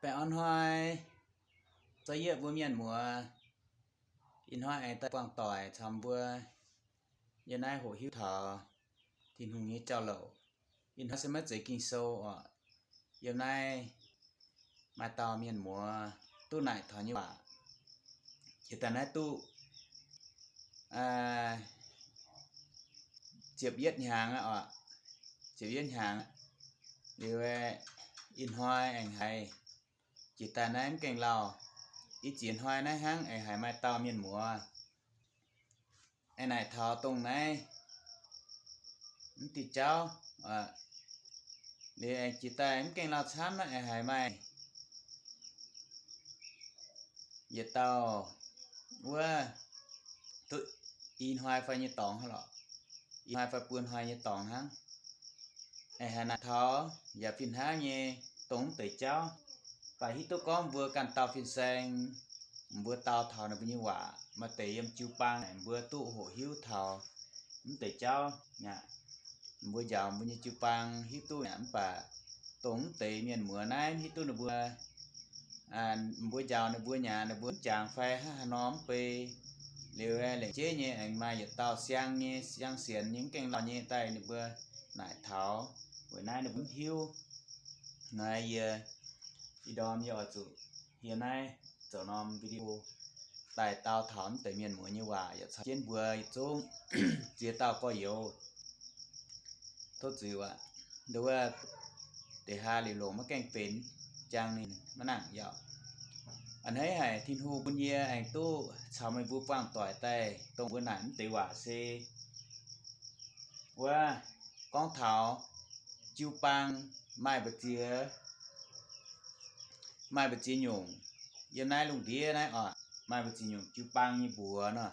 Ih hnoi, za'yietv mbuo mienh muoz, ih hnoi aengx daaih buangh doic caux mbuo yiem naaiv hoqc hiuv taux Tin-Hungh nyei jauv-louc. Ih hnoi se maiv zeiz Ging-Sou oc. Yiem naaiv maaih dauh mienh muoz duqv naaic taux nyei waac. Jiex daaih naaiv duqv ziepc yietv hnyangx aqv oc. Ziepc yietv hnyangx liuz, ih hnoi aengx haiz jiex daaih naaiv mv gaengh lauh. Ih ziex hnoi naaiv hnangv aengx haiz maaih dauh mienh muoz aengx naaic taux dongh naaiv mv diuh jauv. Liuz aengx jiex daaih mv gaengh lauh camv naaiv aengx haiz maaih yietc dauh wuov duqv i hnoi fai nyei dorngx hnangv lorqc. I hnoi fai buo hnoi nyei dorngx hnangv. Aengx haiz naaic taux yaac fih hnangv nyei dongh mv deix jauv. Baac hiuv duqv gorngv mbuo ganh dauh fin-saeng, mbuo dau taux ninh mbuo nyei waac, maaih deix yiem jiu-baang naaic mbuo duqv hoqc hiuv taux mv deix jauv aqv. Mbuo njaaux mbuo nyei jiu-baang hiuv duqv aqv, mv baac dongh mv deix mienh muoz naaiv hiuv duqv ninh mbuo, mbuo njaaux ninh mbuo, nyaaic ninh mbuo mv jangx fai hnangv haaix nor mv bei. Liuz lengc jeiv nyei aengx maaih yietc dauh siang nyei, siang sienx nyei, mv gaengh lauh nyei daaih ninh mbuo naaic taux, weic naaiv ninh mbuo mv hiuv. Naaiv yie ih ndorm yie oix zuqc hieh naaiv zoux norm video daaih dau taux mv deix mienh muoz nyei waac yaac caux jienv mbuo yietc zungv ziex dauh gorx-youz. Tov zuiz aqv, nduov wuov deix haa liuz longc maiv gaengh benx, jangx ninh maiv nangc yaac. A'hneiv haic Tin-Hungh bun yie aengx duqv caux meih mbuo buangh doic daaih dongh mbuo naaic mv deix waac se wuov gorngv taux jiu-baang maaih mbu'ziex, maaih mbu'ziex nyungc. Yiem naaiv lungh ndiev naaiv oc, maaih mbu'ziex nyungc jiu-baang nyei mbuox nor,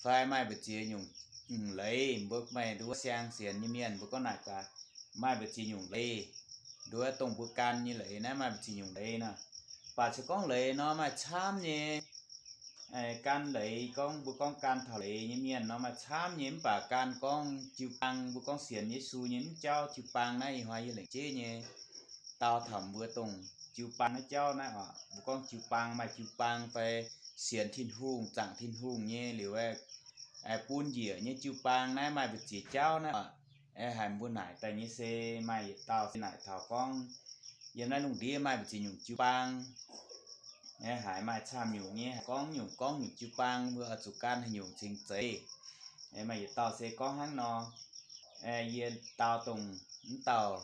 fai maaih mbu'ziex nyungc, nyungc leiz. Mbuo maaih nduov siang sienx nyei mienh mbuo gorngv naaic gaax, maaih mbu'ziex nyungc leiz. Nduov dongh mbuo gan nyei leiz naaiv maaih mbu'ziex nyungc leiz nor. Baac se gorngv leiz nor maaih camv nyei. Gan leiz gorngv mbuo gorngv gan taux leiz nyei mienh nor maaih camv nyei, mv baac gan gorngv jiu-baang, mbuo gorngv sienx Yesu nyei mv jauv jiu-baang naaiv ih hnoi yie lengc jeiv nyei dau taux mbuo dongh jiu-baang naaiv jauv naaiv oc. Mbuo gorngv jiu-baang maaih jiu-baang fai sienx Tin-Hungh, zaangc Tin-Hungh nyei liuz, bun njiec nyei jiu-baang naaiv maaih mbu'ziex jauv naaiv oc. Haiz mbuo naaic daaih nyei se maaih yietc dauh se naaic taux gorngv yiem naaiv lungh ndiev maaih mbu'ziex nyungc jiu-baang. Haiz maaih camv nyungc nyei, haiz gorngv nyungc gorngv nyungc jiu-baang mbuo oix zuqc gan haaix nyungc cingx zeiz. Maaih yietc dauh se gorngv hnangv nor. Yie dau dongh mv dauh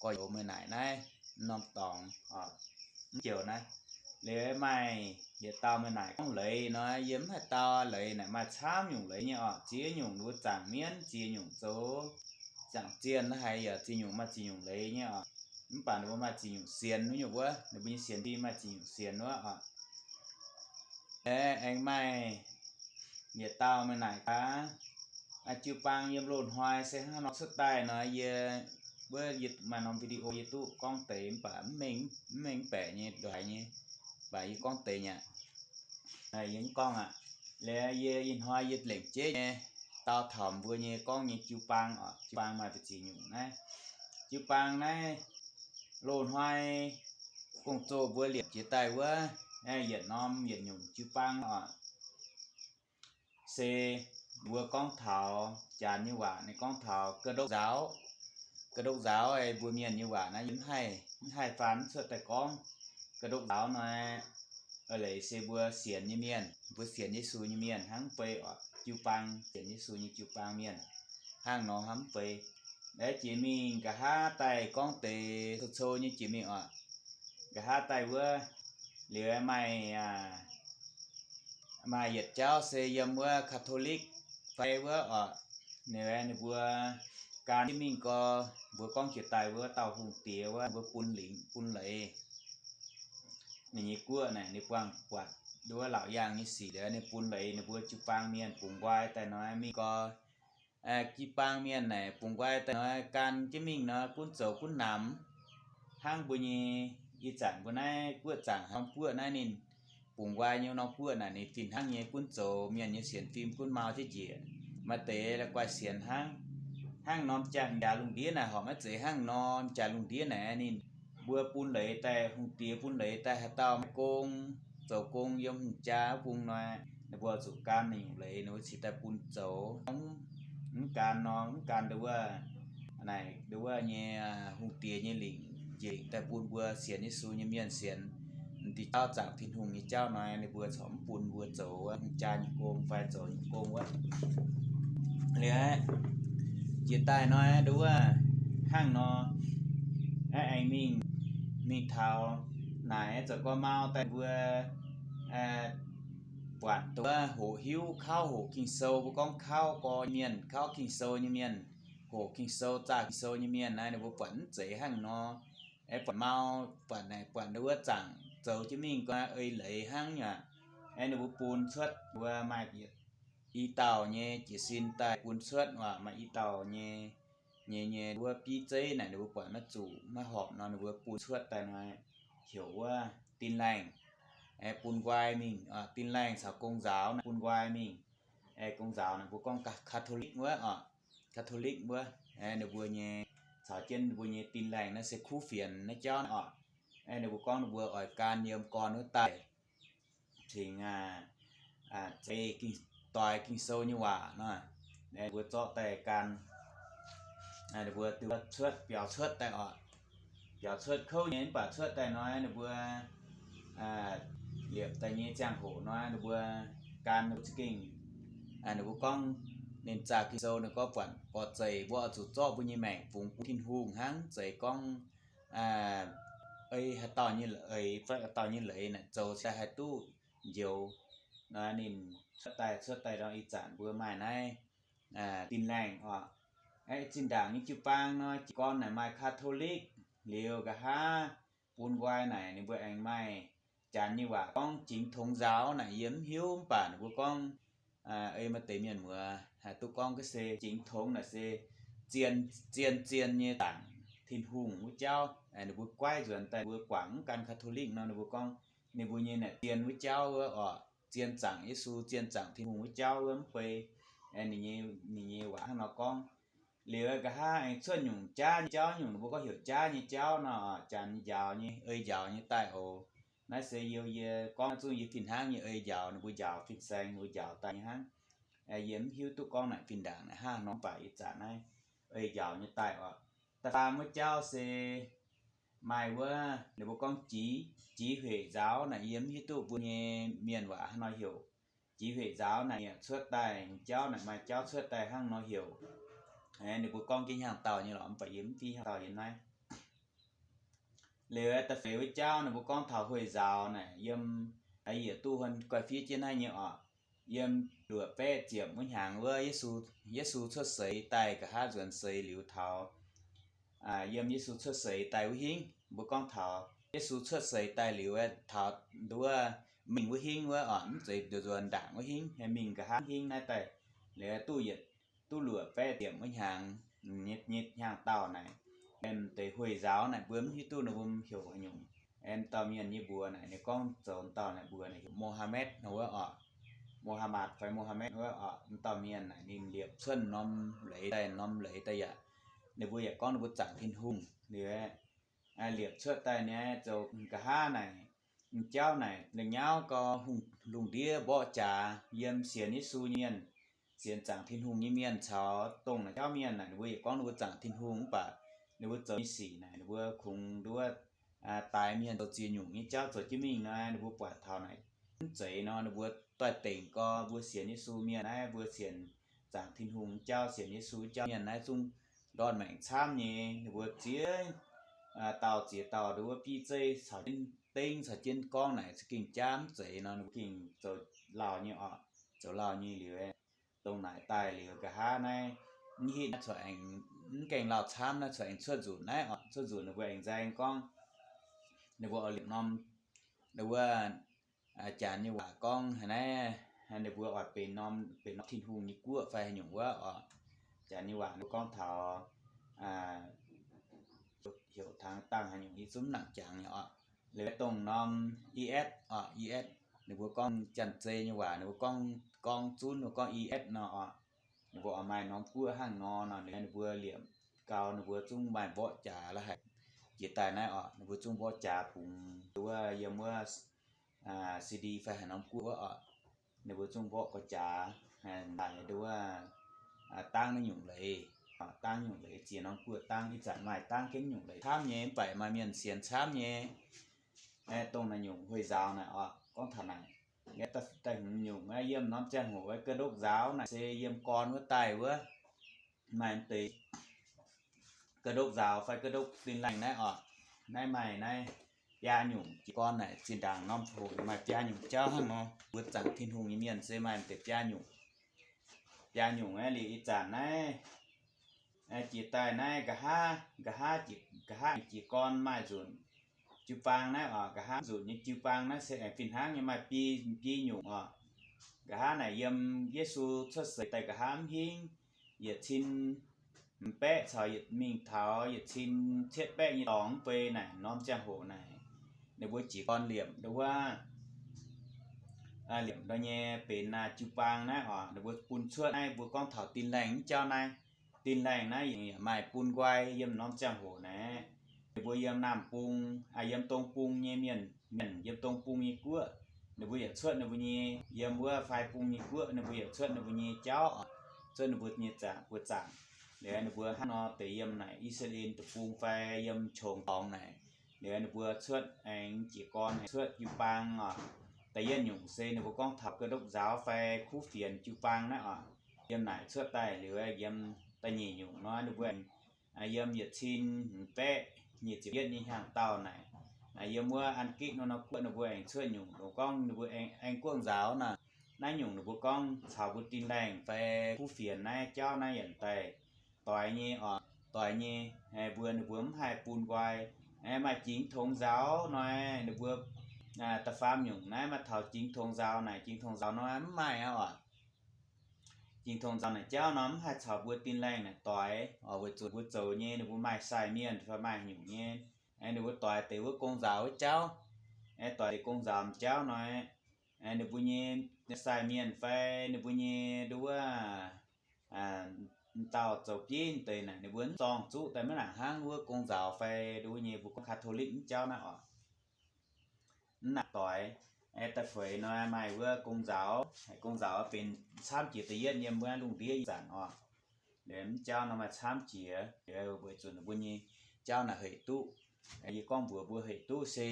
gorx-youz meih naaic naaiv norm dorngx oc, mv joux naaiv. Liuz maaih yietc dauh meih naaic gorngv leiz nor, yie mv haih dau. Leiz naaic maaih camv nyungc leiz nyei oc. Ziex nyungc nduov zaangc mienv, ziex nyungc zoux zaangc zienh naaiv haiz yaac ziex nyungc maaih ziex nyungc leiz nyei oc. Mv baac ninh mbuo maaih ziex nyungc sienx wuov nyungc wuov, ninh mbuo nyei sienx fim maaih ziex nyungc sienx wuov oc. Aengx maaih yietc dauh meih naaic gaax, jiu-baang yiem loz-hnoi se hnangv nor cuotv daaih nor, yie, wuov yie maaih norm video yie duqv gorngv deix mv baac mv mengh, mv mengh mv baeqc nyei ndongc haaix nyei, mv baac yie gorngv deix nyei aqv. Yie mv gorngv aqv. Liuz yie ih hnoi yie lengc jeiv nyei dau taux mbuo nyei gorngv nyei jiu-baang oc. Jiu-baang maaih mbu'ziex nyungc naaiv. Jiu-baang naaiv loz-hnoi gong-zoh mbuo liepc jiez daaih wuov, yietc norm yietc nyungc jiu-baang oc, se mbuo gorngv taux Janx nyei waac ninh gorngv taux ga'ndopv nzaaux. Ga'ndopv nzaaux mbuo Mienh nyei waac naaiv yie mv haih, mv haih faan cuotv daaih gorngv. Ga'ndopv nzaaux nor, leiz se mbuo sienx nyei mienh, mbuo sienx Yesu nyei mienh hnangv mv bei oc. Jiu-baang, sienx Yesu nyei jiu-baang mienh hnangv nor hnangv mv bei. Jiex mingh nqa'haav daaih gorngv deix cou-cou nyei jiex mingh oc. Nqa'haav daaih wuov, liuz maaih, maaih yietc jauv se yiem wuov Catholic fai wuov oc, ninh, ninh mbuo gan jienv mingh gau, mbuo gorngv jiex daaih wuov dauh hungh diex wuov, mbuo bun lingc bun leiz. Ninh nyei guoqv naaic ninh buangh buatc nduov laauc yaangh nyei sic liuz ninh bun leiz ninh mbuo jiu-baang mienh bungx nqoi daaih nor mingh gau. Jiu-baang mienh naaic bungx nqoi daaih nor gan jienv mingh nor gunv zoux gunv namx. Hnangv mbuo nyei ih zanc mbuo naaiv guoqv zaangc norm guoqv naaiv ninh bungx nqoi nyei norm guoqv naaic ninh fih hnangv nyei gunv zoux mienh nyei sienx fim gunv mau jienv njiec. Maaih deix la'guaih sienx hnangv, hnangv norm jaax lungh ndiev naaic horpc maiv zeiz hnangv norm jaax lungh ndiev naaic ninh Mbuo bun leiz daaih, hungh diex bun leiz daaih haaix dauh maiv gong, zoux gong yiem hungh jaa wuov bung nor, ninh mbuo zuqc gan ninh nyungc leiz, ninh mbuo cingx daaih bun zoux. Mv gan nor, mv gan ndo wuov, naaic ndo wuov nyei hungh diex nyei lingc, njiec lingc daaih bun mbuo sienx Yesu nyei mienh sienx m'diuh jauv, zaangc Tin-Hungh nyei jauv nor, ninh mbuo corc mv bun mbuo zoux hungh jaa nyei gong fai zoux nyungc gong wuov. Liuz aqv, jiex daaih nor ndo wuov hnangv nor, aengx mingh, mingh taux naaic zoux gorx mau daaih mbuo buatc ndo wuov hoqc hiuv, kauv hoqc Ging-Sou. Mbuo gorngv kauv gorx mienh, kauv Ging-Sou nyei mienh, hoqc Ging-Sou, zaah Ging-Sou nyei mienh naaic, ninh mbuo buatc mv zeiz hnangv nor. Aengx buatc mau, buatc naaic, buatc ndo wuov zaangc zoux jienv mingh gorngv ei leiz hnangv aqv. Aengx ninh mbuo bun cuotv, mbuo maaih i dauh nyei jiez sin daaih bun cuotv waac, maaih i dauh nyei, nyei, nyei wuov bieiv zeiv naaic ninh mbuo buatc maiv zuqc maiv horpc nor, ninh mbuo bun cuotv daaih nor, heuc wuov Tin-Laengh, aengx bun nquai mingh. Tin-Laengh caux Gong-Nzaaux naaic bun nquai mingh. Aengx Gong-Nzaaux naaic mbuo gorngv Catholic wuov oc, Catholic wuov. Aengx ninh mbuo nyei, caux jienv ninh mbuo nyei Tin-Laengh naaiv se kuv fienx naaiv jauv oc. Aengx ninh mbuo gorngv ninh mbuo oix gan yiem gorn wuov daaih cingx doix Ging-Sou nyei waac nor, mbuo zorqv daaih gan. Ninh mbuo cuotv, biaux cuotv daaih oc. Biaux cuotv kouv nyei mv baac cuotv daaih nor, ninh mbuo liepc daaih nyei ziangh hoc nor, ninh mbuo gan, ninh mbuo za'gengh, ninh mbuo gorngv ninh zaah Ging-Sou, ninh gorngv buatc gorx-zeic mbuo oix zuqc zorqv mbuo nyei maengc fungx bun Tin-Hungh hnangv, mv zeiz gorngv ei haaix dauh nyei eix fai haaix dauh nyei leiz naaic zoux se haih duqv njoux. Nor ninh cuotv daaih, cuotv daaih nor ih zanc mbuo maaih naaiv Tin-Laengh oc. Aeqv, zinh ndaangc nyei jiu-baang nor, jiez gorn naaic maaih Catholic, liuz nqa'haav bun nqoi naaic ninh mbuo aengx maaih Janx nyei waac gorngv jingx tongx nzaaux naaic yie mv hiuv, mv baac ninh mbuo gorngv ei maaih deix mienh muoz haih duqv gorngv ga'se jingx tongx naaic se zien, zien, zien nyei zaangc Tin-Hungh wuov jauv. Ninh mbuo goiv nzuonx daaih mbuo guangc mv gan Catholic nor, ninh mbuo gorngv ninh mbuo nyei naaic zien wuov jauv wuov oc, zien zaangc Yesu, zien zaangc Tin-Hungh wuov jauv wuov mv bei. Ninh nyei, ninh nyei waac hnangv nor gorngv. Liuz nqa'haav aengx cuotv nyungc jaav nyei jauv, nyungc ninh mbuo gorngv heuc jaav nyei jauv nor, Janx njaaux nyei, ei njaaux nyei daaih oc. Naaiv se yie, yie gorngv zungv yie fih hnangv nyei ei njaaux, ninh mbuo njaaux fin-saeng, ninh mbuo njaaux daaih nyei hnangv. Yie mv hiuv duqv gorngv naaic fih ndaangc naaic hnangv nor, mv baac ih zanc naaiv ei njaaux nyei daaih oc. Da'faam wuov jauv se maaih wuov ninh mbuo gorngv jiex, jiex hueic nzaaux naaic, yie mv hiuv duqv mbuo nyei mienh waac hnangv nor heuc. Jiex hueic nzaaux naaic yaac cuotv daaih, jauv naaic maaih jauv cuotv daaih hnangv nor heuc. Ninh mbuo gorngv jienv hnyangx-daauh nyei lorqc, mv baac yie mv fiev hnyangx-daauh yiem naaiv. Liuz da'feix wuov jauv ninh mbuo gorngv taux hueic nzaaux naaic, yiem, yietc duqv huon guai fiev jienv naaiv nyei oc. Yiem luoqc baeqv ziepc wuov hnyangx wuov, Yesu, Yesu cuotv seix daaih nqa'haav nzuonx seix liuz taux, yiem Yesu cuotv seix daaih wuov hingv, mbuo gorngv taux Yesu cuotv seix daaih liuz, taux nduov mingh wuov hingv wuov oc, mv zeiz nduov nzuonx ndaangc wuov hingv, mingh nqa'haav hingv naaiv daaih, liuz duqv yietc, duqv luoqc baeqv ziepc wuov hnyangx nyei, nyei hnyangx-daauh naaic, deix hueic nzaaux naaic mbuo mv hiuv duqv ninh mbuo heuc haaix nyungc. Aengx dauh mienh nyei mbuox naaic ninh gorngv zoux dauh naaic mbuox naaic heuc Mohammed nor wuov oc. Mohammed fai Mohammed wuov oc, dauh mienh naaic ninh liepc cuotv norm leiz daaih, norm leiz daaih yaac, ninh mbuo yaac gorngv ninh mbuo zaangc Tin-Hungh liuz, liepc cuotv daaih nyei zoux nqa'haav naaic, m'jauv naaic la'nyauv gau, lungh ndiev mborqv jaax yiem sienx Yesu nyei mienh, sienx zaangc Tin-Hungh nyei mienh caux dongh naaic jauv mienh naaic, ninh mbuo yaac gorngv ninh mbuo zaangc Tin-Hungh mv baac ninh mbuo zoux nyei sic naaic, ninh mbuo kungx nduov daix mienh zoux ziex nyungc nyei jauv zoux jienv mingh nor, ninh mbuo buatc taux naaic mv zeiz nor, ninh mbuo doix-dengc gau, mbuo sienx Yesu mienh naaiv, mbuo sienx zaangc Tin-Hungh jauv, sienx Yesu jauv mienh naaiv zungv ndortv maengc camv nyei. Ninh mbuo ziex dauh ziex dauh nduov bieiv zeiv caux jienv dengv caux jienv gorngv naaic za'gengh jaav mv zeiz nor, ninh mbuo gengh zoux lauh nyei oc. Zoux lauh nyei liuz, dongh naaic daaih liuz nqa'haav naaiv, mv hitv naaiv cuotv aengx, mv gaengh lauh camv naaiv cuotv aengx cuotv nzunc naaiv oc. Cuotv nzunc ninh mbuo aengx nzaeng gorngv, ninh mbuo oix liepc norm, ninh mbuo janx nyei waac gorngv haaix naaiv, ninh mbuo oix benx norm, benx norm Tin-Hungh nyei guoqv fai haaix nyungc wuov oc. Janx nyei waac ninh mbuo gorngv taux heuc tangx dangh haaix nyungc, yie zungv mv nangc jangx nyei oc. Liuz dongh norm I S oc, I S, ninh mbuo gorngv janx-zei nyei waac ninh mbuo gorngv gorngv zunv, ninh mbuo gorngv I S nor oc. Ninh mbuo oix maaih norm guoqv hnangv nor nor, ninh mbuo liepc gau, ninh mbuo zungv maaih mborqv jaax la'haic. Jiex daaih naaiv oc, ninh mbuo zungv mborqv jaax bungx nduov yiem wuov CD fai haaix norm guoqv wuov oc. Ninh mbuo zungv mborqv gauh jaax, daaih nduov dangv naaiv nyungc leiz, dangv nyungc leiz, ziex norm guoqv dangv. Ih zanc maaih dangv jienv nyungc leiz camv nyei, mv baac maaih mienh sienx camv nyei. Dongh naaiv nyungc huih nzaaux naaic oc, gorngv taux naaic, daaih hmz nyungc naaiv yiem norm ziangh hoc ga'ndopv nzaaux naaic se yiem gorn wuov daaih wuov, maaih deix ga'ndopv nzaaux fai ga'ndopv Tin Lengh naaiv oc. Naaiv maaih naaiv biaa nyungc jiez gorn naaic, zinh ndaangc norm hoc maaih biaa nyungc jauv hnangv nor. Mbuo zaangc Tin-Hungh nyei mienh se maaih deix biaa nyungc. Biaa nyungc aeqv, liuz ih zanc naaiv jiex daaih naaiv nqa'haav, nqa'haav, nqa'haav jiez gorn maaih nzunc jiu-baang naaiv oc. Nqa'haav nzunc nyei jiu-baang naaiv se aengx fih hnangv nyei maaih biei, biei nyungc oc. Nqa'haav naaic yiem Yesu cuotv seix daaih nqa'haav mv hingv, yietc cin hmz baeqv caux yietc, mingh taux yietc cin cietv baeqv nyei dorngx mv bei naaic, norm ziangh hoc naaic, ninh mbuo jiez gorn liemh nduov, liemh nduov nyei benx naaiv jiu-baang naaiv oc. Ninh mbuo bun cuotv naaiv, mbuo gorngv taux Tin Lengh mv jauv naaiv. Tin Lengh naaiv yaac maaih bun nqoi yiem norm ziangh hoc naaiv. Ninh mbuo yiem Naamh Bung, yiem Dong Bung nyei mienh, mienh yiem Dong Bung nyei guoqv, ninh mbuo yaac cuotv ninh mbuo nyei, yiem wuov Fai Bung nyei guoqv, ninh mbuo yaac cuotv ninh mbuo nyei jauv, cuotv ninh mbuo nyei zaangc, buoz zaangc. Liuz ninh mbuo hnangv nor deix yiem naaic I^saa^laa^en Deic-Bung fai yiem qongx dorngx naaic, liuz ninh mbuo cuotv aengx jiez gorn cuotv jiu-baang oc. Da'yietv nyungc se ninh mbuo gorngv taux ga'ndopv nzaaux fai kuv fienx jiu-baang naaiv oc. Yiem naaic cuotv daaih liuz, yiem da'nyeic nyungc nor ninh mbuo yiem yietc cin hmz baeqv nyic ziepc yietv nyei hnyangx-daauh naaic, yiem wuov An^gitv nor, nor guoqv ninh mbuo aengx cuotv nyungc, gorngv ninh mbuo aengx guoqv nzaaux naaic. Naaiv nyungc ninh mbuo gorngv caux mbuo Tin Lengh fai kuv fienx naaiv jauv naaiv yaac daaih doix nyei oc, doix nyei. Mbuo ninh mbuo mv haih bun nqoi. Maaih jingx tongx nzaaux nor, ninh mbuo da'faam nyungc naaiv maaih taux jingx tongx nzaaux naaic. Jingx tongx nzaaux nor mv maaih aqv oc. Jingx tongx nzaaux naaic jauv nor mv haih caux mbuo Tin Lengh naaic doix oc, weic zuqc mbuo zoux nyei ninh mbuo maaih sai mienh fai maaih nyungc nyei, ninh mbuo doix deix wuov gong nzaaux wuov jauv, doix deix gong nzaaux m'jauv nor, ninh mbuo nyei sai mienh fai ninh mbuo nyei nduov wuov m'dauh zoux bieiv deix naaic, ninh mbuo mv zorng zuqv daaih maiv nangc hnangv wuov gong nzaaux fai nduov nyei mbuo gorngv Catholic mv jauv naaiv oc. Mv nangc doix. Da'feix nor maaih wuov gong nzaaux, gong nzaaux benx camv jiex da'yietv yiem wuov lungh ndiev ih zanc oc. Mv jauv nor maaih camv jiex, weic zuqc ninh mbuo nyei jauv naaic hec duqv. Yie gorngv mbuox mbuo hec duqv se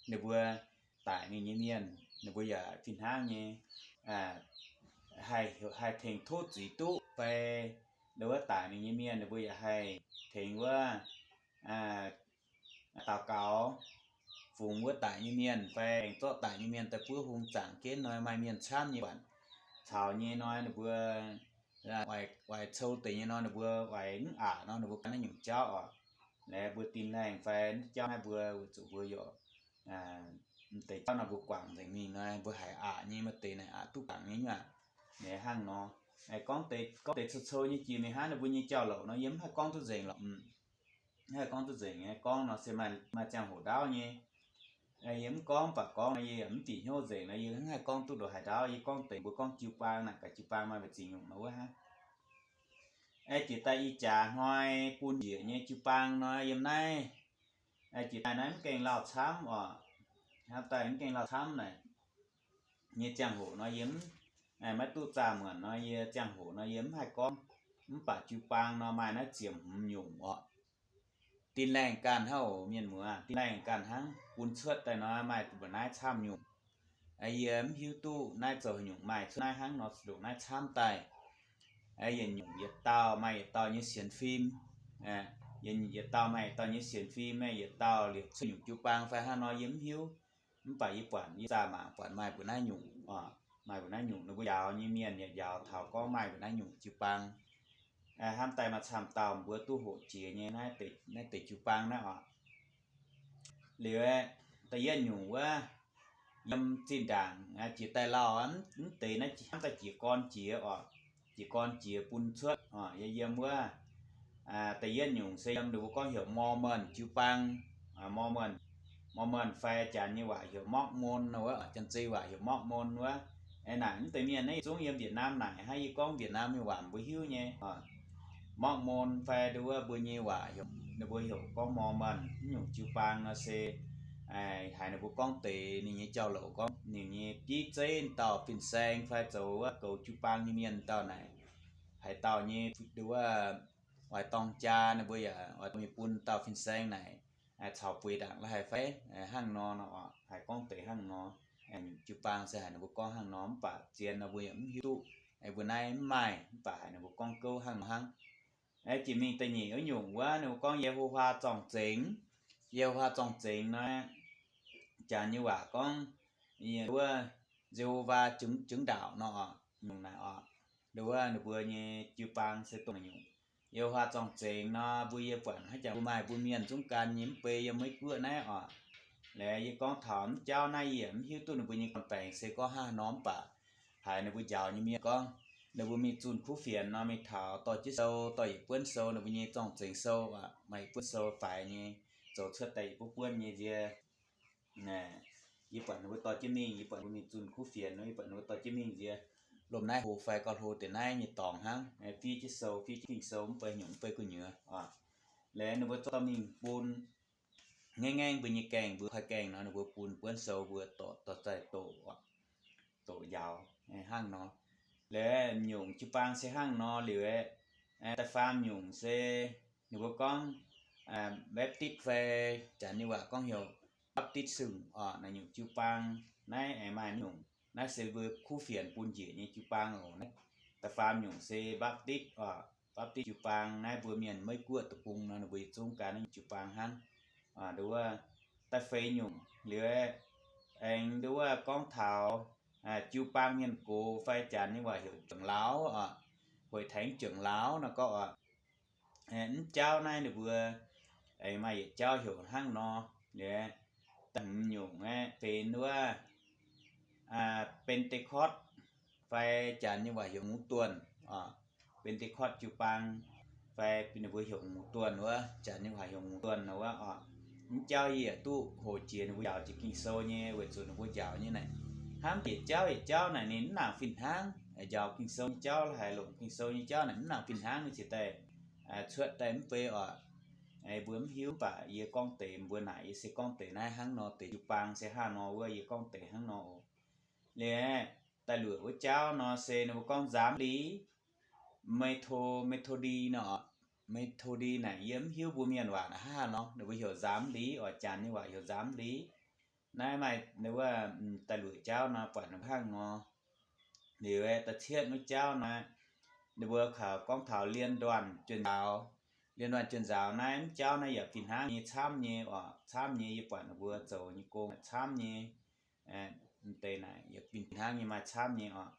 ninh mbuo daic mingh nyei mienh, ninh mbuo yaac fih hnangv nyei haih, haih tengx tov zuiz duqv fai, wuov daic mingh nyei mienh ninh mbuo yaac haih tengx wuov daux gaux fungx wuov daic nyei mienh fai aengx zorqv daic nyei mienh daaih buov hung zaangc jienv nor, maaih mienh camv nyei buatc caux nyei nor, ninh mbuo oix cou deix nyei nor, ninh mbuo oix mv aqc nor, ninh mbuo gan naaiv nyungc jauv oc. Laaix mbuo Tin Lengh fai jauv naaiv mbuo weic zuqc mbuo yaac mv deix jauv nor mbuo guangc nzengc mingh nor, mbuo haiz aqc nyei, maaih deix naaic aqc duqv guangc nyei nyuav. Hnangv nor, gorngv deix, gorngv deix cou-cou nyei jiex mingh hnangv ninh mbuo nyei jauv-louc nor, yie mv haih gorngv duqv nzengc lorqc. Mv haih gorngv duqv nzengc, gorngv nor se maaih ziangh hoc ndaauv nyei. Yie mv gorngv, mv baac gorngv nor yie yaac mv bieqc hnyouv nzengc nor, yie mv haih gorngv duqv ndongc haaix ndaauv. Yie gorngv deix mbuo gorngv jiu-baang naaic, gaax jiu-baang maaih mbu'ziex nyungc nor wuov hnangv. Jiex daaih ih jaax hnoi bun njiec nyei jiu-baang nor yiem naaiv, jiex daaih naaiv mv gaengh lauh camv oc. Hnangv daaih mv gaengh lauh camv naaic, nyei ziangh hoc nor yie mv, maiv duqv zaah muonc nor, yie ziangh hoc nor yie mv haih gorngv. Mv baac jiu-baang nor maaih naaiv ziepc hmz nyungc oc. Tin Laengh ganh hnangv oc mienh muoz, Tin Laengh ganh hnangv bun cuotv daaih nor maaih mbu'naaiv camv nyungc. Yie mv hiuv duqv naaiv zoux nyungc maaih cuotv naaiv hnangv nor ndongc naaiv camv daaih. Yietc nyungc yietc dauh maaih yietc dauh nyei sienx fim. Yietc dauh maaih yietc dauh nyei sienx fim, yietc dauh liepc cuotv nyungc jiu-baang fai hnangv nor yie mv hiuv. Mv baac yie buatc, yie zaah mangc buatc maaih mbu'naaiv nyungc, maaih mbu'naaiv nyungc ninh mbuo njaaux nyei mienh yaac njaaux taux gorngv maaih mbu'naaiv nyungc jiu-baang. Hnamv daaih maaih camv dauh mbuo duqv hoqc jiex nyei naaiv deix jiu-baang naaiv oc. Liuz, da'yietv nyungc wuov, yiem zinh ndaangc jiex daaih lauh, mv deix naaiv hnamv daaih jiez gorn jiex oc. Jiez gorn jiex bun cuotv oc. Yie yiem wuov, da'yietv nyungc se yiem ninh mbuo gorngv heuc Mormon jiu-baang. Mormon, Mormon fai janx nyei waac heuc Mormon wuov, Janx-Zei waac heuc Mormon wuov. Naaic mv deix mienh naaiv yietc zungv yiem Vietnam naaic hnangv. Yie gorngv Vietnam nyei waac mbuo hiuv nyei. Mormon fai nduov mbuo nyei waac heuc ninh mbuo heuc gorngv Mormon. Mv nyungc jiu-baang nor se haiz ninh mbuo gorngv deix ninh nyei jauv-louc gorngv ninh nyei bieiv zeiv dauh fin-saeng fai zoux wuov goux jiu-baang nyei mienh dauh naaic, haaix dauh nyei nduov wuov oix dorng jaa, ninh mbuo yaac oix dorng mingh bun dauh fin-saeng naaic caux bueix ndaangc la'haaix fai hnangv nor nor oc. Haiz gorngv deix hnangv nor, jiu-baang se haiz ninh mbuo gorngv hnangv nor, mv baac zien nor mbuo yaac mv hiuv duqv. Mbuo naaiv mv maaih, mv baac haiz ninh mbuo gorngv gouv hnangv nor hnangv. Jiex mingh da'nyeic wuov nyungc wuov, ninh mbuo gorngv Ye^ho^waa zorng-zengx. Ye^ho^waa zorng-zengx nor, Janx nyei waac gorngv wuov Ye^ho^waa jungx, jungx ndaauc nor oc, nyungc naaic oc. Nduov wuov ninh mbuo nyei jiu-baang se dongh naaic nyungc. Ye^ho^waa zorng-zengx nor, mbuo yie buatc hnangv jangx mbuo maaih mbuo mienh zungv gan nyei mv bei yiem Meiv Guoqv naaiv oc. Laaix yie gorngv taux mv jauv naaiv yie mv hiuv duqv ninh mbuo nyei gorn-baengx se gorngv hnangv haaix nor, mv baac haiz ninh mbuo njaaux nyei mienh gorngv ninh mbuo mingh zunh kuv fienx nor mingh taux dorh jienv sou, dorh yietc buonv sou, ninh mbuo nyei zorng-zengx sou oc, maaih yietc buonv sou faix nyei, zoux cuotv daaih yietc buonv buonv nyei nziex. Yie buatc ninh mbuo dorh jienv mingh, yie buatc ninh mbuo mingh zunh kuv fienx nor, yie buatc ninh mbuo dorh jienv mingh nziex, lomh naaiv hlo fai gauh hlo deix naaiv nyei dorngx hnangv, fiev jienv sou, fiev jienv Ging-Sou, mv bei nyungc mv bei gu'nyuoz oc. Laaix ninh mbuo zorqv dorh mingh bun ngaengv ngaengv mbuo nyei gaengh, mbuo koi gaengh nor, ninh mbuo bun buonv sou mbuo dorh, dorh daaih doqc, doqc njaaux hnangv nor. Laaix nyungc jiu-baang se hnangv nor liuz, da'faam nyungc se ninh mbuo gorngv Baptist fai Janx nyei waac gorngv heuc Baptist Sung oc. Naaiv nyungc jiu-baang naaiv aengx maaih nyungc. Naaiv se mbuo kuv fienx bun njiec nyei jiu-baang oc. Naaiv da'faam nyungc se Baptist oc. Baptist jiu-baang naaiv mbuo mienh Meiv Guoqv deic-bung nor ninh mbuo yietc zungv gan naaiv nyungc jiu-baang hnangv. Nduov wuov da'feix nyungc liuz aengx nduov wuov gorngv taux jiu-baang mienh gox fai Janx nyei waac heuc trưởng老oc, hội thánh trưởng lão nor gorngv oc. Mv jauv naaiv ninh mbuo aengx maaih yietc jauv heuc hnangv nor. Liuz da'hmz nyungc aeqv, benx wuov Pentecost fai Janx nyei waac heuc ngux duonh oc. Pentecost jiu-baang fai ninh mbuo heuc ngux duonh wuov, Janx nyei waac heuc ngux duonh wuov oc. Mv jauv yie yaac duqv hoqc jiex ninh mbuo njaaux jiex Ging-Sou nyei, weic zuqc ninh mbuo njaaux nyei naaic hnamv yietc jauv yietc jauv naaic ninh mv nangc fih hnangv. Njaaux Ging-Sou nyei jauv la'haic longc Ging-Sou nyei jauv naaic mv nangc fih hnangv, ninh ziouc daaih cuotv daaih mv bei oc. Mbuo mv hiuv, mv baac yie gorngv deix mbuo naaic, yie se gorngv deix naaiv hnangv nor, deix jiu-baang se hnangv nor wuov, yie gorngv deix hnangv nor oc. Liuz da'luoqc wuov jauv nor se ninh mbuo gorngv nzamv liz, Metho, Methodi nor oc. Methodi naaic yie mv hiuv mbuo mienh waac naaic hnangv haaix nor, ninh mbuo heuc nzamv liz oc, Janx nyei waac heuc nzamv liz. Naaiv maaih wuov da'luoqc jauv nor buatc ninh mbuo hnangv nor. Liuz da'cietv wuov jauv nor, ninh mbuo kaux gorngv taux liên đoàn truyền giáo. Liên đoàn truyền giáo naaiv mv jauv naaiv yaac fih hnangv nyei camv nyei oc, camv nyei, yie buatc ninh mbuo zoux nyei gong camv nyei. Deix naaic yaac fih hnangv nyei maaih camv nyei oc.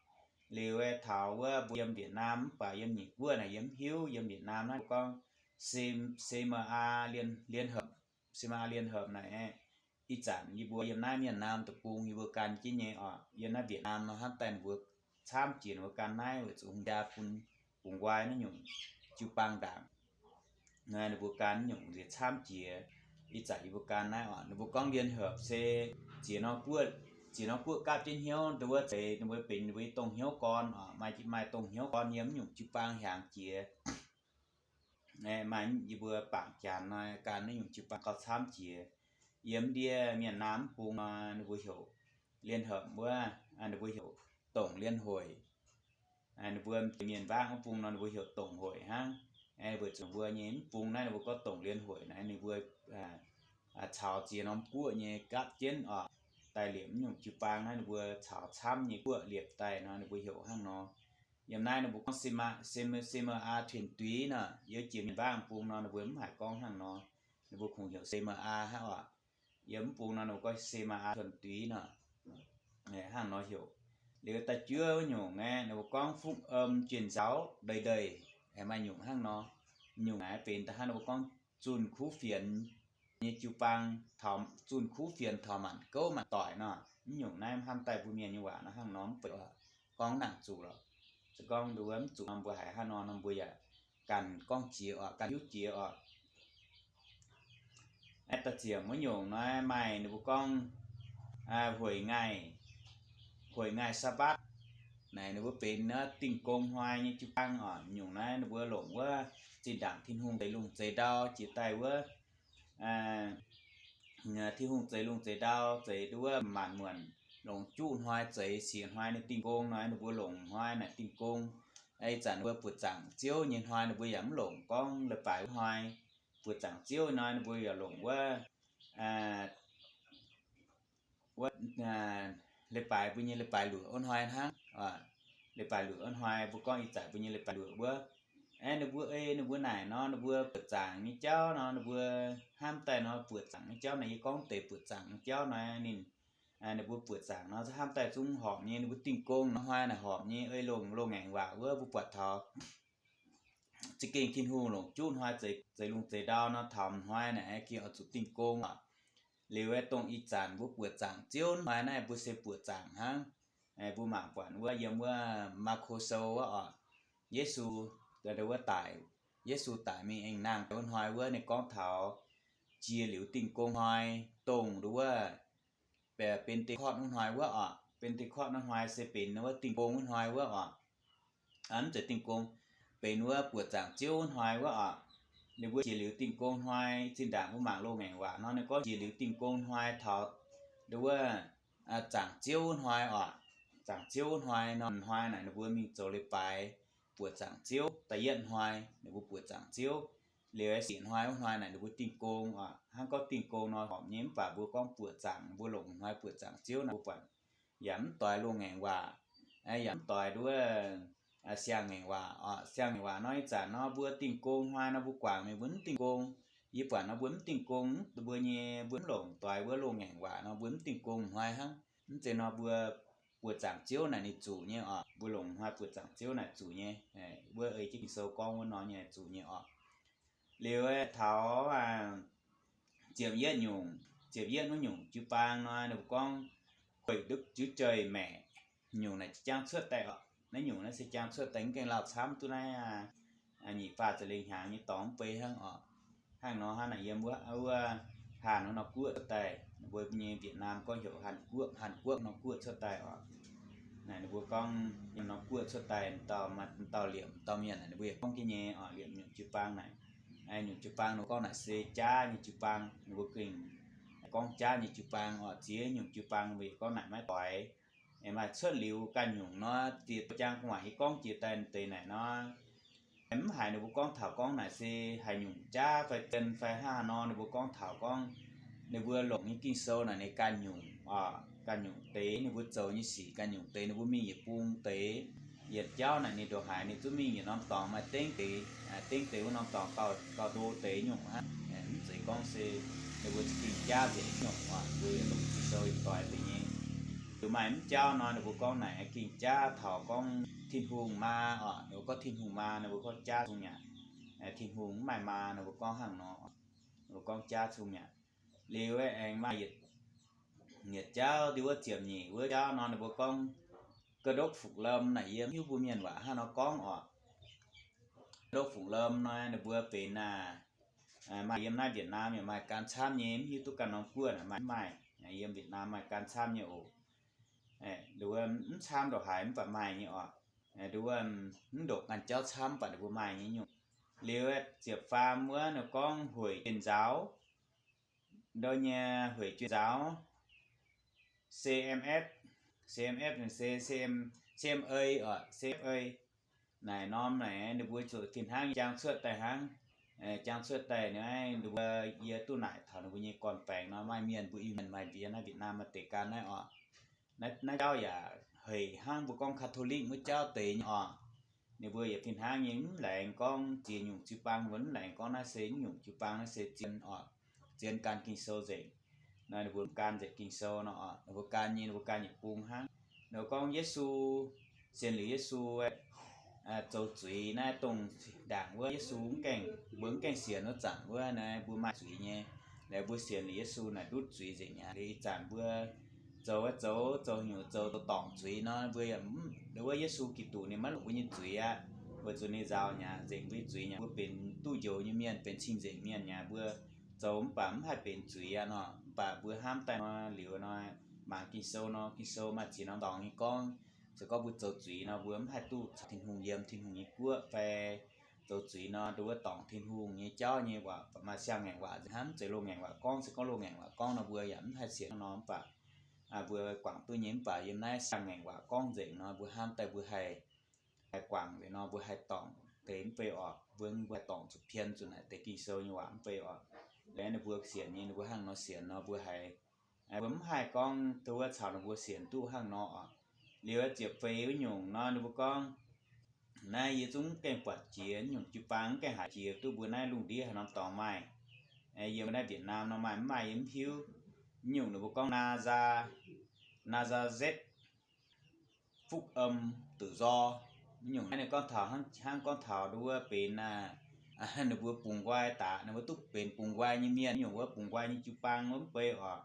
Liuz taux wuov mbuo yiem Việt Nam mv baac yiem Meiv Guoqv naaic yie mv hiuv, yiem Việt Nam naaiv gorngv C M A liên, liên hợp, C M A liên hợp naaic. Ih zanc yie mbuo yiem naaiv Mienh Nam deic-bung yie mbuo gan jienv nyei oc. Yiem naaiv Việt Nam nor hnamv daaih ninh mbuo camv jiex ninh mbuo gan naaiv weic zuqc hungh jaa bun bungx nqoi naaiv nyungc jiu-baang ndaangc. Naaiv ninh mbuo gan nyungc nziex camv jiex. Ih zanc yie mbuo gan naaiv oc, ninh mbuo gorngv liên hợp se ziex norm guoqv, ziex norm guoqv gapv jienv hnyouv nduov wuov zeiz ninh mbuo benx ninh mbuo nyei dongh hnyouv gorn oc. Maaih, maaih dongh hnyouv gorn yiem mv nyungc jiu-baang hiaangx jiex. Maaih yie mbuo bangc janx nor gan naaiv nyungc jiu-baang gauh camv jiex. Yiem ndie Mienh Nam mv bung nor ninh mbuo heuc liên hợp wuov, ninh mbuo heuc tổng liên hội. Ninh mbuo mienh mbaangv mv bung nor ninh mbuo heuc tổng hội hnangv. Weic zuqc mbuo nyei mv bung naaiv ninh mbuo gorngv tổng liên hội naaiv ninh mbuo caux ziex norm guoqv nyei gapv jienv oc, daaih liepc mv nyungc jiu-baang naaiv ninh mbuo caux camv nyei guoqv liepc daaih nor ninh mbuo heuc hnangv nor. Yiem naaiv ninh mbuo gorngv C M A, C M A thuần túy nor, yiem jiex mienh mbaangv bung nor ninh mbuo mv haiz gorngv hnangv nor. Ninh mbuo kungx heuc C M A hnangv oc. Yiem mv bung nor ninh mbuo gorngv C M A thuần túy nor, hnangv nor heuc. Liuz da'juov wuov nyungc aeqv, ninh mbuo gorngv phúc âm truyền giáo đời đời, maaih nyungc hnangv nor. Nyungc naaiv benx da'hnangv ninh mbuo gorngv zunh kuv fienx nyei jiu-baang, zunh kuv fienx taux maanc gouv maanc doic nor. Mv nyungc naaiv hnamv daaih mbuo mienh nyei waac nor hnangv nor mv baac gorngv nangc zuqc lorqc. Se gorngv nduov mv zuqc nor mbuo haiz hnangv nor nor mbuo yaac ganh gorngv jiex oc, ganh hiuv jiex oc. Da'ziepc wuov nyungc nor maaih ninh mbuo gorngv hueic ngaih, hueic ngaih Sabatv. Naaic ninh mbuo benx naaiv Dingh Gong Hnoi nyei jiu-baang oc. Nyungc naaiv ninh mbuo longc wuov zinh ndaangc Tin-Hungh zeix lungh zeix ndau jiex daaih wuov, Tin-Hungh zeix lungh zeix ndau, zeix wuov maanc muonc longc juqv hnoi zeix, siec hnoi ninh Dingh Gong nor, ninh mbuo longc hnoi naaic Dingh Gong. Ih zanc ninh mbuo buoqc zaangc Ziouv nyei hnoi ninh mbuo yaac mv longc gorngv leiz-baaix wuov hnoi. Buoqc zaangc Ziouv nor ninh mbuo yaac longc wuov, wuov leiz-baaix mbuo nyei leiz-baaix luoqc wuov hnoi hnangv. Leiz-baaix luoqc wuov hnoi mbuo gorngv ih zanc mbuo nyei leiz-baaix luoqc wuov. Aeqv, ninh mbuo ei ninh mbuo naaic nor, ninh mbuo buoqc zaangc nyei jauv nor, ninh mbuo hnamv daaih nor, buoqc zaangc nyei jauv naaic, yie gorngv deix buoqc zaangc nyei jauv nor, ninh, ninh mbuo buoqc zaangc nor, hnamv daaih zungv horpc nyei. Ninh mbuo Dingh Gong nor hnoi naaic horpc nyei, ei longc loz-ngaengc waac wuov mbuo buatc taux za'gengh Tin-Hungh longc juqv hnoi zeix lungh zeix ndau nor, taux hnoi naaic gengh oix zuqc Dingh Gong oc. Liuz aeqv, dongh ih zanc mbuo buoqc zaangc Ziouv hnoi naaiv, mbuo se buoqc zaangc hnangv. Mbuo mangc buatc wuov yiem wuov Maako Sou wuov oc, Yesu, wuov daic, Yesu daic mingh aengx nangh wuov hnoi wuov, ninh gorngv taux jiex liuz Dingh Gong hnoi, dongh wuov Benediktorn wuov hnoi wuov oc. Benediktorn wuov hnoi se benx wuov Dingh Gong wuov hnoi wuov oc. Mv zeiz Dingh Gong, benx wuov buoqc zaangc Ziouv wuov hnoi wuov oc. Ninh mbuo jiex liuz Dingh Gong hnoi, zinh ndaangc mbuo mangc loz-ngaengc waac nor, ninh gorngv jiex liuz Dingh Gong hnoi taux wuov zaangc Ziouv wuov hnoi oc. Zaangc Ziouv wuov hnoi nor, hnoi naaic ninh mbuo mingh zoux leiz-baaix buoqc zaangc Ziouv. Da'yietv hnoi ninh mbuo buoqc zaangc Ziouv. Liuz aeqv, siec hnoi wuov hnoi naaic ninh mbuo Dingh Gong oc. Hnangv gorngv Dingh Gong nor horpc nyei, mv baac mbuo gorngv buoqc zaangc, mbuo longc hnoi buoqc zaangc Ziouv naaic, mbuo buatc yaac mv doix loz-ngaengc waac, yaac mv doix nduov siang-ngaengc waac oc. Siang-ngaengc waac nor, ih zanc nor mbuo Dingh Gong hnoi nor mbuo guangc mingh mbuo mv Dingh Gong. Yie buatc nor mbuo mv Dingh Gong, mbuo nyei mbuo mv longc doix wuov loz-ngaengc waac nor mbuo mv Dingh Gong hnoi hnangv. Mv zeiz nor mbuo buoqc zaangc Ziouv naaic ninh zuqc nyei oc. Mbuo longc hnoi buoqc zaangc Ziouv naaic zuqc nyei. Wuov ei jienv Ging-Sou gorngv wuov nor nyei zuqc nyei oc. Liuz taux ziepc yietv nyungc, ziepc yietv wuov nyungc jiu-baang nor, ninh mbuo gorngv Hội Đức Chúa Trời Mẹ, nyungc naaic jangx cuotv daaih oc. Naaiv nyungc naaiv se jangx cuotv daaih, mv gaengh lauh camv duqv naaiv nyic faah ziepc lengh hnyangx nyei dorngx mv bei hnangv oc. Hnangv nor hnangv naaic yiem wuov, wuov Hàn wuov norm guoqv cuotv daaih, ninh mbuo nyei Việt Nam gorngv heuc Hàn Quốc, Hàn Quốc norm guoqv cuotv daaih oc. Naaic ninh mbuo gorngv yiem norm guoqv cuotv daaih, dauh, dauh liemh dauh mienh naaic ninh mbuo yaac gorngv jienv nyei oc. Liemh nyungc jiu-baang naaic, nyungc jiu-baang ninh mbuo gorngv naaic se jaav nyei jiu-baang, ninh mbuo gengh gorngv jaav nyei jiu-baang oc. Ziex nyungc jiu-baang ninh mbuo yaac gorngv naaic maiv doix. Maaih cuotv liuz ganh nyungc nor, dieh jangx gu'nguaaic yie gorngv jiex daaih deix naaic nor, mv haiz ninh mbuo gorngv taux gorngv naaic se haaix nyungc jaav fai zien fai hnangv haaix nor, ninh mbuo gorngv taux gorngv ninh mbuo longc nyei Ging-Sou naaic ninh ganh nyungc oc, ganh nyungc deix ninh mbuo zoux nyei sic ganh nyungc deix, ninh mbuo mingh yietc bung deix, yietc jauv naaic ninh ndongc haaix ninh zungv mingh yietc norm dorngx maaih dengv deix, dengv deix wuov norm dorngx gauh, gauh ndo deix nyungc hnangv. Mv zeiz gorngv se ninh mbuo za'gengh jaav nzengc nyungc oc, mbuo longc Ging-Sou doix deix nyei. Liuz maaih mv jauv nor ninh mbuo gorngv naaic gengh jaav taux gorngv Tin-Hungh maa oc. Ninh mbuo gorngv Tin-Hungh maa, ninh mbuo gorngv jaav zungh mi'aqv. Tin-Hungh mv maaih maa, ninh mbuo gorngv hnangv nor, ninh mbuo gorngv jaav zungh mi'aqv. Liuz aengx maaih yietc jauv, diuh wuov ziepc nyeic wuov jauv nor ninh mbuo gorngv Cơ Đốc Phục Lâm naaic, yie mv hiuv mbuo mienh waac hnangv nor gorngv oc. Cơ Đốc Phục Lâm nor ninh mbuo benx aac, maaih yiem naaiv Việt Nam yaac maaih gan camv nyei, mv hiuv duqv ganh norm guoqv naaic maaih mv maaih. Yiem Việt Nam maaih gan camv nyei oc. Nduov mv camv ndongc haaix mv baac maaih nyei oc. Nduov mv ndongc ganh jauv camv mv baac ninh mbuo maaih nyei nyungc. Liuz ziepc faam wuov ninh gorngv hueic jueih nzaaux, ndo nyei hueic jueih nzaaux, C M F, C M F, C M, C M A oc, C M A. Naaic norm naaic ninh mbuo zuqc fih hnangv nyei jangx cuotv daaih hnangv. Jangx cuotv daaih naaiv ninh mbuo, yie duqv naaic taux ninh mbuo nyei gorn-baengx nor, maaih mienh mbuo Iu-Mienh maaih mbuo yiem naaiv Việt Nam maaih deix gan naaiv oc. Naaiv jauv yaac hec hnangv mbuo gorngv Catholic wuov jauv deix nyei oc. Ninh mbuo yaac fih hnangv nyei mv laengz gorngv ziex nyungc jiu-baang, mbuo mv laengz gorngv naaiv se mv nyungc jiu-baang, naaiv se zien oc, zien gan Ging-Sou nzengc. Naaiv ninh mbuo gan nzengc Ging-Sou nor oc, ninh mbuo gan nyei, ninh mbuo gan yietc bung hnangv. Ninh mbuo gorngv Yesu, sienx liuz Yesu zoux zuiz naaiv, dongh ndaangc wuov Yesu mv gaengh, mbuo mv gaengh sienx wuov zanc wuov naaiv mbuo maaih zuiz nyei. Liuz mbuo sienx liuz Yesu naaic ndutv zuiz nzengc mi'aqv. Liuz ih zanc mbuo zoux, zoux, zoux nyungc zoux, zoux dorngc zuiz nor, mbuo yaac, wuov Yesu Giduc ninh maiv longc mbuo nyei zuiz aqv. Weic zuqc ninh nzaaux mi'aqv, nzengc mbuo nyei zuiz mi'aqv. Mbuo benx duqv njoux nyei mienh, benx cing-nzengc mienh mi'aqv. Mbuo zoux mv baac mv haih benx zuiz aqv nor. Mv baac mbuo hnamv daaih nor, liuz nor, mangc Ging-Sou nor, Ging-Sou maaih ziex norm dorngx nyei gorngv, Se gorngv mbuo zoux zuiz nor, mbuo mv haih duqv caux Tin-Hungh yiem Tin-Hungh nyei guoqv fai zoux zuiz nor, nduov wuov dorngc Tin-Hungh nyei jauv nyei waac, maaih siang-ngaengc waac hnangv, mv zeiz loz-ngaengc waac gorngv. Se gorngv loz-ngaengc waac gorngv nor, mbuo yaac mv haih sienx nor, mv baac mbuo guangc duqv nyei. Mv baac yiem naaiv siang-ngaengc waac gorngv nzengc nor, mbuo hnamv daaih mbuo haih, haih guangc nzengc nor, mbuo haih dorngc deix mv bei oc. Mbuo, mbuo haih dorngc zuqc pien zuqc naaic deix Ging-Sou nyei waac mv bei oc. Liuz ninh mbuo sienx nyei, ninh mbuo hnangv nor sienx nor, mbuo haiz, mbuo mv haih gorngv nduov wuov caux ninh mbuo sienx duqv hnangv nor oc. Liuz ziepc feix wuov nyungc nor, ninh mbuo gorngv, naaiv yie zungv mv gaengh buatc jiex, nyungc jiu-baang mv gaengh haiz jiex duqv mbuo naaiv lungh ndiev haaix norm dorngx maaih. Yiem naaiv Việt Nam nor maaih mv maaih yie mv hiuv. Nyungc ninh mbuo gorngv Nazareth, Nazareth, Phúc Âm, Tự Do. Nyungc naaiv ninh gorngv taux hnangv, hnangv gorngv taux nduov wuov benx, ninh mbuo bungx nqoi daaih, ninh mbuo duqv benx bungx nqoi nyei mienh. Nyungc wuov bungx nqoi nyei jiu-baang wuov mv bei oc.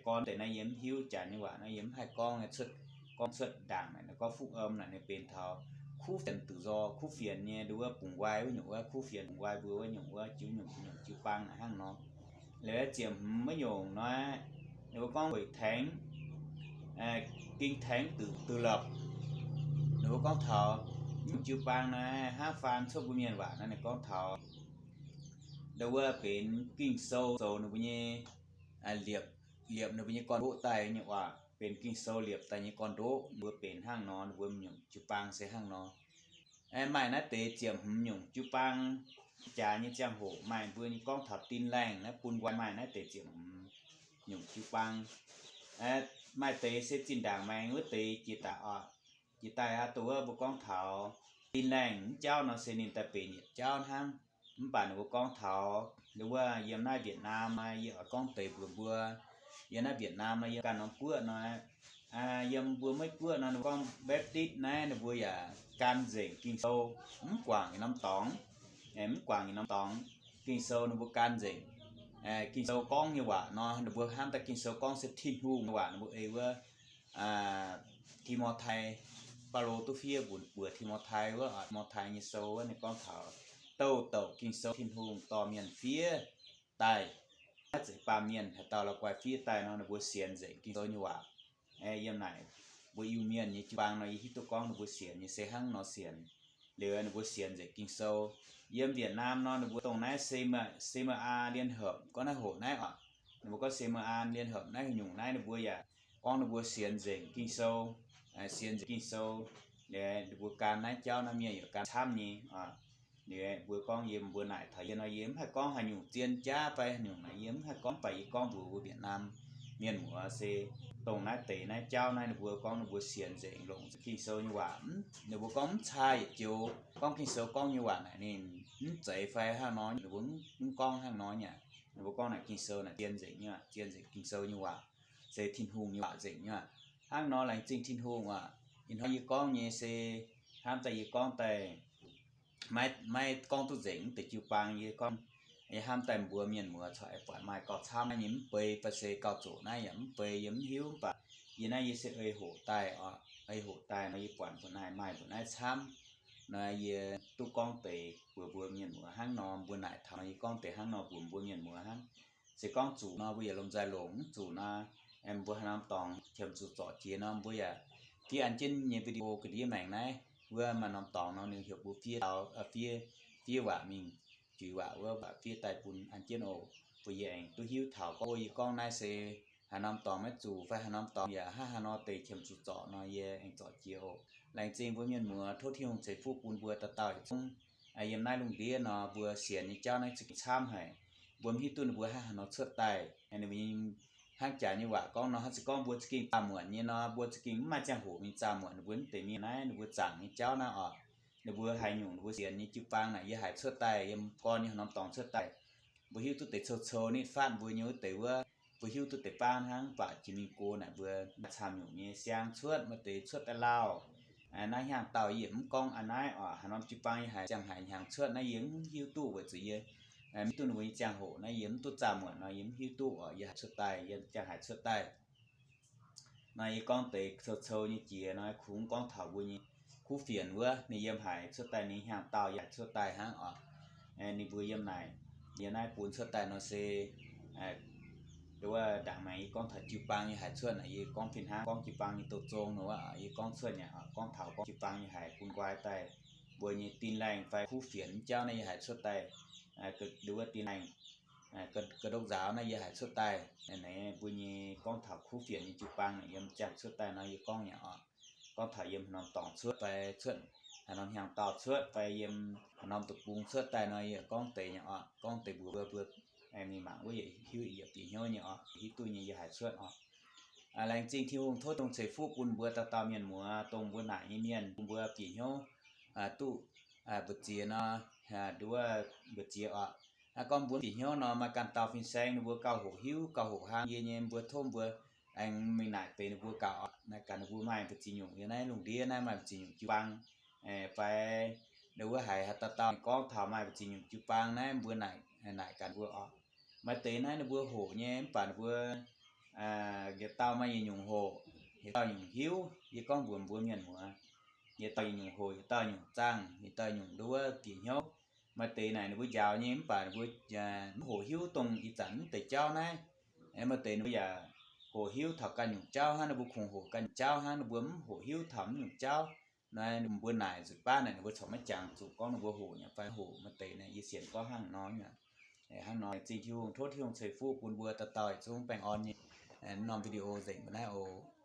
Gorn deix naaiv yie mv hiuv, jaax nyei waac naaiv yie mv haih gorngv, cuotv, gorngv cuotv ndaangc naaic, gorngv Phúc Âm naaic ninh benx taux kuv fienx, Tự Do, kuv fienx nyei nduov wuov bungx nqoi wuov nyungc wuov, kuv fienx bungx nqoi mbuo wuov nyungc wuov, jiu nyungc, nyungc jiu-baang naaic hnangv nor. Liuz ziepc hmz wuov nyungc nor, ninh mbuo gorngv Hội Thánh, Kinh Thánh Tự, Tự Lập. Ninh mbuo gorngv taux nyungc jiu-baang naaiv hnangv faan cuotv mbuo mienh waac naaiv ninh gorngv taux nduov wuov benx Ging-Sou zoux ninh mbuo nyei, liepc, liepc ninh mbuo nyei gorn-ndoqv daaih nyei waac, benx Ging-Sou liepc daaih nyei gorn-ndoqv, mbuo benx hnangv nor, ninh mbuo nyungc jiu-baang se hnangv nor. Maaih naaiv deix ziepc hmz nyungc jiu-baang, jaax nyei ziangh hoc maaih mbuo nyei gorngv taux Tin Lành naaiv bun nqoi, maaih naaiv deix ziepc hmz nyungc jiu-baang. Maaih deix se zinh ndaangc maengx wuov deix jiex daaih oc. Jiex daaih aqv, dongh wuov mbuo gorngv taux Tin Lành wuov jauv nor se ninh daaih benx yietc jauv hnangv. Mv baac ninh mbuo gorngv taux nduov wuov yiem naaiv Việt Nam nor, yie oix gorngv deix mbuox mbuo, yiem naaiv Việt Nam nor yiem ganh norm guoqv nor, yiem mbuo Meiv Guoqv nor ninh mbuo gorngv Baptist naaiv ninh mbuo yaac gan nzengc Ging-Sou, mv guangc yietc norm dorngx, mv guangc yietc norm dorngx. Ging-Sou ninh mbuo gan nzengc. Ging-Sou gorngv nyei waac nor, ninh mbuo hnamv daaih Ging-Sou gorngv se Tin-Hungh nyei waac. Ninh mbuo ei wuov Ti^mo^tai, Baulo duqv fiev mbuox, mbuox Ti^mo^tai wuov, Ti^mo^tai nyei sou wuov ninh gorngv taux douh douc Ging-Sou Tin-Hungh dorh mienh fiev daaih. Maiv zeiz baamh mienh haaix dauh la'guaih fiev daaih nor, ninh mbuo sienx nzengc Ging-Sou nyei waac. Yiem naaic mbuo Iu-Mienh nyei jiu-baang nor, yie hiuv duqv gorngv ninh mbuo sienx nyei se hnangv nor sienx. Liuz ninh mbuo sienx nzengc Ging-Sou. Yiem Việt Nam nor ninh mbuo dongh naaiv C M, C M A liên hợp, gorngv naaiv hoc naaiv oc. Ninh mbuo gorngv C M A liên hợp naaiv nyungc naaiv ninh mbuo yaac gorngv ninh mbuo sienx nzengc Ging-Sou, sienx nzengc Ging-Sou. Liuz ninh mbuo gan naaiv jauv naaiv mienh yaac gan camv nyei. Liuz mbuo gorngv yie mbuo naaic taux yie nor, yie mv haih gorngv haaix nyungc zien jaav fai haaix nyungc naaic, yie mv haih gorngv, mv baac yie gorngv mbuox mbuo Việt Nam mienh muoz se dongh naaiv deix naaiv jauv naaiv ninh mbuo gorngv ninh mbuo sienx nzengc longc Ging-Sou nyei waac. Ninh mbuo gorngv mv caa yietc joux gorngv Ging-Sou gorngv nyei waac naaic ninh mv zeiz fai hnangv nor, ninh mbuo mv gorngv hnangv nor nyei. Ninh mbuo gorngv naaic Ging-Sou naaic zien nzengc nyei, zien nzengc Ging-Sou nyei waac, se Tin-Hungh nyei waac nzengc nyei. Hnangv nor laengz zingh Tin-Hungh aac. Ih hnoi yie gorngv nyei se hnamv daaih yie gorngv daaih maiv, maiv gorngv duqv nzengc mv deix jiu-baang. Yie gorngv, yie hnamv daaih mbuox mienh muoz corc aengx buatc maaih gauh camv nyei mv bei fai se gauh zoqc naaiv yaac mv bei, yie mv hiuv. Mv baac yie naaiv yie se ei hoqc daaih oc, ei hoqc daaih nor yie buatc mbuo naaiv maaih mbuo naaiv camv nor, yie duqv gorngv deix mbuox mbuo mienh muoz hnangv nor. Mbuo naaic taux nor yie gorngv deix hnangv nor mbuox mbuo mienh muoz hnangv. Se gorngv zuqc nor mbuo yaac lomh nzoih longc, mv zuqc nor mbuo haaix norm dorngx qiemx zuqc zorc jiex nor mbuo yaac fiev an jienv nyei video ga'ndiev maengc naaiv. Wuov maaih norm dorngx nor ninh heuc mbuo fiev, fiev, fiev waac mingh, juix waac wuov waac fiev daaih bun an jienv oc. Bun yie aengx duqv hiuv taux gorngv yie gorngv naaiv se haaix norm dorngx maiv zuqc fai haaix norm dorngx yaac hnangv haaix nor deix qiemx zuqc zorc nor yie aengx zorc jiex oc. Laengz zingh mbuo mienh muoz, tov Tin-Hungh ceix fuqv bun mbuo dauh dauh yietc zungv. Yiem naaiv lungh ndiev nor mbuo sienx nyei jauv naaiv za'gengh camv haic. Mbuo mv hiuv duqv ninh mbuo hnangv haaix nor cuotv daaih. Ninh mbuo hnangv jaax nyei waac gorngv nor, hnangv se gorngv mbuo za'gengh zaah muonc nyei nor, mbuo za'gengh mv maaih ziangh hoc mingh zaah muonc ninh mbuo mv deix mienh naaiv, ninh mbuo zaangc nyei jauv naaiv oc. Ninh mbuo haaix nyungc ninh mbuo sienx nyei jiu-baang naaic, yie haiz cuotv daaih, yiem gorn nyei haaix norm dorngx cuotv daaih. Mbuo hiuv duqv deix cou-cou nitv fatv mbuo nyei wuov deix wuov, mbuo hiuv duqv deix baav hnangv, mv baac jiex mingh go naaic mbuo maaih camv nyungc nyei siang cuotv, maaih deix cuotv daaih lauh. Naaiv hnyangx-daauh yie mv gorngv a'naaiv oc, haaix norm jiu-baang yie haiz ziangh haic hnyangx cuotv naaiv yie mv hiuv duqv weic zuqc yie mv duqv ninh mbuo nyei ziangh hoc naaiv yie mv duqv zaah muonc nor yie mv hiuv duqv oc, yie haiz cuotv daaih, yie ziangh haiz cuotv daaih. Nor yie gorngv deix cou-cou nyei jiex nor, kungx gorngv taux mbuo nyei kuv fienx wuov, ninh yiem haiz cuotv daaih, ninh hnyangx-daauh yie haiz cuotv daaih hnangv oc. Ninh mbuo yiem naaic, yie naaiv bun cuotv daaih nor se Nduov ndaangc maengx yie gorngv taux jiu-baang nyei haaix cuotv naaic, yie gorngv fih hnangv gorngv jiu-baang nyei douz-zong nor, yie gorngv cuotv nyei, gorngv taux gorngv jiu-baang nyei haaix bun nquai daaih, mbuo nyei Tin-Laengh fai Kuv-Fienx nyei jauv naaiv yie haiz cuotv daaih, nduov Tin-Laengh, Ga'ndopv Nzaaux naaiv yie haiz cuotv daaih. Naaiv mbuo nyei gorngv taux Kuv-Fienx nyei jiu-baang naaic yiem ziangh cuotv daaih nor yie gorngv nyei oc. Gorngv taux yiem haaix norm dorngx cuotv fai cuotv haaix norm hnyangx-daauh cuotv fai yiem haaix norm deic-bung cuotv daaih nor yie gorngv deix nyei oc. Gorngv deix mbuox mbuo, mbuo mingh mangc wuov yietc hiuv yietc bieqc hnyouv nyei oc, hiuv duqv nyei yie haiz cuotv oc. Laengz zingh Tin-Hungh, tov Tin-Hungh ceix fuqv bun mbuo dauh dauh mienh muoz, dongh mbuo naaic nyei mienh, bun mbuo bieqc hnyouv duqv mbu'ziex nor, nduov mbu'ziex oc. Naaiv gorngv mbuo bieqc hnyouv nor maaih ganh dauh fin-saeng ninh mbuo gauh hoqc hiuv gauh hoqc hlang yie nyei, mbuo tov mbuo aengx mingh naaic deix ninh mbuo gaax oc. Naaiv gaax ninh mbuo maaih mbu'ziex nyungc, yiem naaiv lungh ndiev naaiv maaih mbu'ziex nyungc jiu-baang fai nduov wuov haiz haaix dauh dauh gorngv taux maaih mbu'ziex nyungc jiu-baang naaiv mbuo naaic, naaic gaax mbuo oc. Maaih deix naaiv ninh mbuo hoqc nyei mv baac ninh mbuo yietc dauh maaih yietc nyungc hoqc, yietc dauh nyungc hiuv. Yie gorngv mbuox mbuo mienh muoz, yietc dauh yietc nyungc hoqc, yietc dauh nyungc zaangh, yietc dauh nyungc nduov bieqc hnyouv. Maaih deix naaic ninh mbuo njaaux nyei mv baac ninh mbuo mv hoqc hiuv dongh ih zanc mv deix jauv naaiv. Maaih deix ninh mbuo yaac hoqc hiuv taux ganh nyungc jauv hnangv, ninh mbuo kungx hoqc ganh nyungc jauv hnangv, ninh mbuo mv hoqc hiuv taux mv nyungc jauv. Naaiv mbuo naaic nzunc baav naaic ninh mbuo corc maiv jangx zuqc gorngv ninh mbuo hoqc nyei fai hoqc. Maaih deix naaic yie sienx gorngv hnangv nor nyei. Hnangv nor zingh Tin-Hungh, tov Tin-Hungh ceix fuqv bun mbuo dauh dauh yietc zungv baengh orn nyei. Norm video nzengc mbuo naaiv oc.